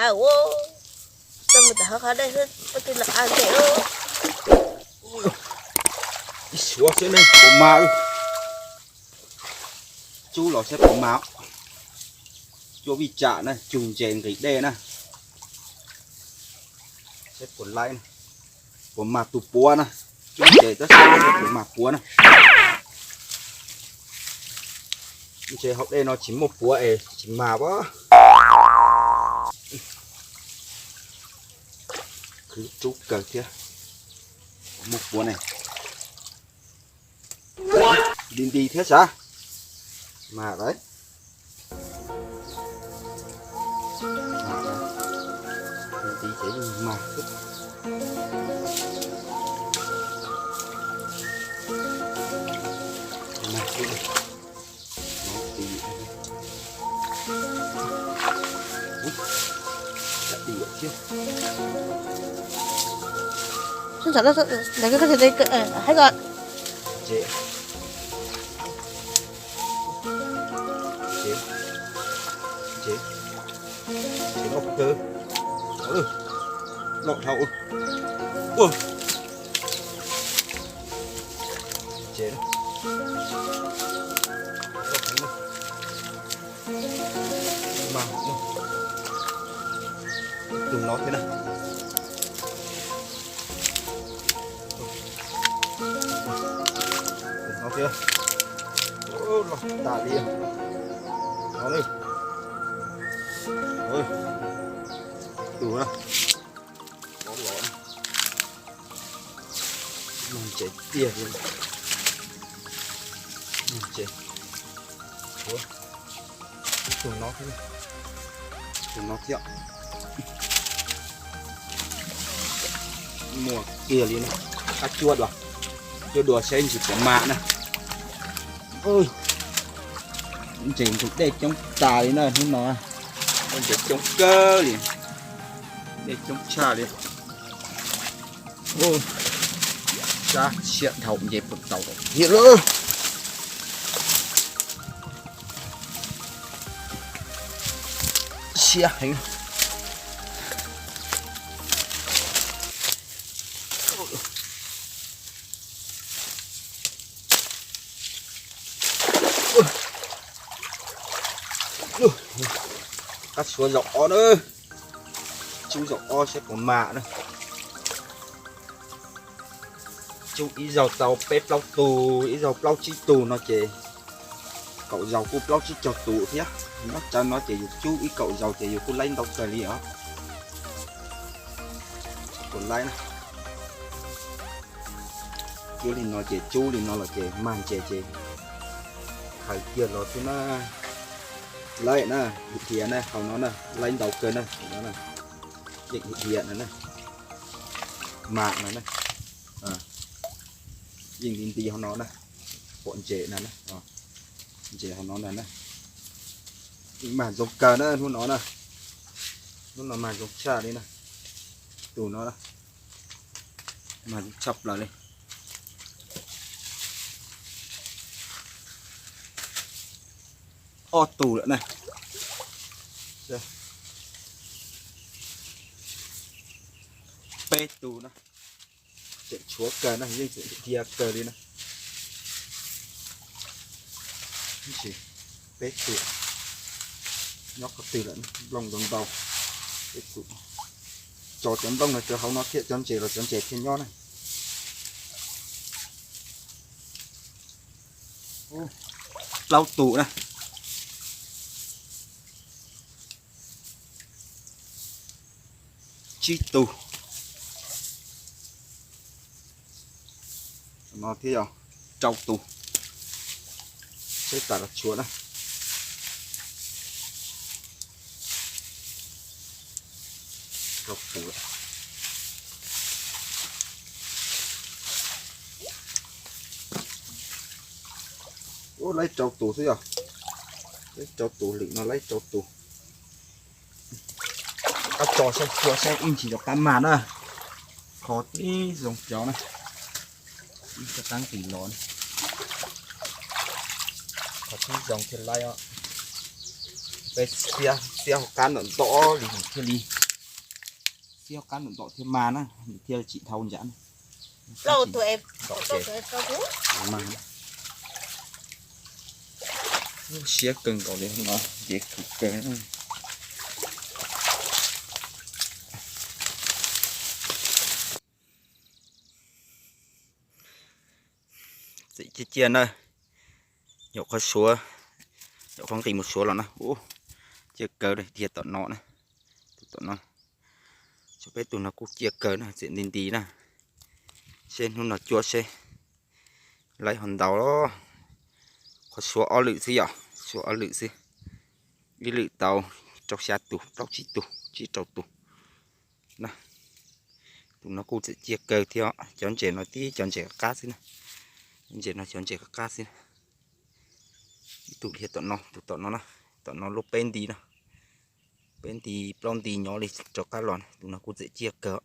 Ua, tau mus tom hauv qhov dej xwb, puab twb los a ntses ub. Ib suav xwb ne, puas mag. Cub los saib puas mag. Cua vij tsam na, cug ntses nqis dej na. Saib puas laib, puas mag tus puav na. Cub ntses tab sis puas mag puav na. Ntses hauv dej no tsis muaj puav es tsis mag as. Khwv rub kawg thiab, muaj puav ne. Nti nti thiab sav. Mag lawm. Nti ces yeej mag xwb. Mag xwb. Nov ti. Thiab. Hais kom. Ces, ces, ces, ces loj kawg. Loj dhau. Ua. Ces, loj heev na. Mag, tus no thiab na. Tus no thiab. Loj tas li. No na. Tus na. Los, los. Mag ntses tiag li. Mag ntses. Ua, ib tug no thiab, tus no thiab. Muaj kiag li na. Qab cuab dua, cuab dua saib ntsis puas mag na. Ntses ntug dej coob tas li na hnub no. Ntses coob kawg li, dej coob tshaj li. Sab siab dhau nce puag tau thiab lawm. Siab heev. Qab suav zaum ob na. Cub zaum ob saib puas mag na. Cub ib zaug tau peb plaub tus, ib zaug plaub tsib tus no ces kaum zaus kuj plaub tsib caug tus thiab. Nyob tsawv no ces yus cub ib kaum zaus ces yus kuj laib ntau kawg li os. Puas laib na. Cub li no ces cub li no los ces mag ntses ces khaws kiag los xwb na. Laib na, dhia na, hauv no na, laib ntau kawg na, hauv no na. Yeej dhia no na. Mag no na. Yeej nti nti hauv no na. Pom ntses no na. Ntses hauv no na. Mag zoo kawg na hnub no na. Hnub no mag zoo tshaj li na. Tus no na. Mag zoo tshaj plaws li. Ob tug lawm na. Peb tug na. Tseem tshuav kawg na, yeej tseem dhia kawg li na. Peb tug nyob qhov twg lawm, nplooj ntau ntau. Tso cov nplooj no rau hauv no thiab, cov ntses los cov ntses thiaj nyob na. Plaub tus na. Tsib tus. No thiab yog rau tus. Saib tas los tshuav na. Rau tus lawm. Ub, laib rau tus xwb yog. Laib rau tus, lwm no laib rau tus. Qab tso saib, tso saib ib ntsis rov qab mag na. Qhov tib zoo cov na. Ib rov qab nqis los na. Qhov tib zoo thiaj laib os. Peb xiab hauv qab ntom ntom li thiaj li, xiab hauv qab ntom ntom thiaj mas na, thiaj tsim dhau ntsawm na. Siab kawg nkaus li no, ntev kawg kawg. Txim ciaj ciaj na, nyuam qhuav suav, nyuam qhuav nqis mus suav los na, ub, ciaj kawg dhia tom no na, tus tom no. Tshuav peb tus no kuj ciaj kawg na, txiam nti nti na. Seb hnub no cuab seb laib ho ntau. Qhov suav ob lwm xwb yom, suav ob lwm xwb. Ib lwm tau rau xya tus, plaub tsib tus, tsib rau tus na. Tus no kuj txiam ciaj kawg thiab, cov ntses no tib cov ntses qab qab xwb na. Ntses no cov ntses qab qab xwb. Ib tug dhia tom no, tus tom no na, tom no lub peb nti no, peb nti plaub nti nyob li rov qab los na. Tus no kuj txiam ciaj kawg.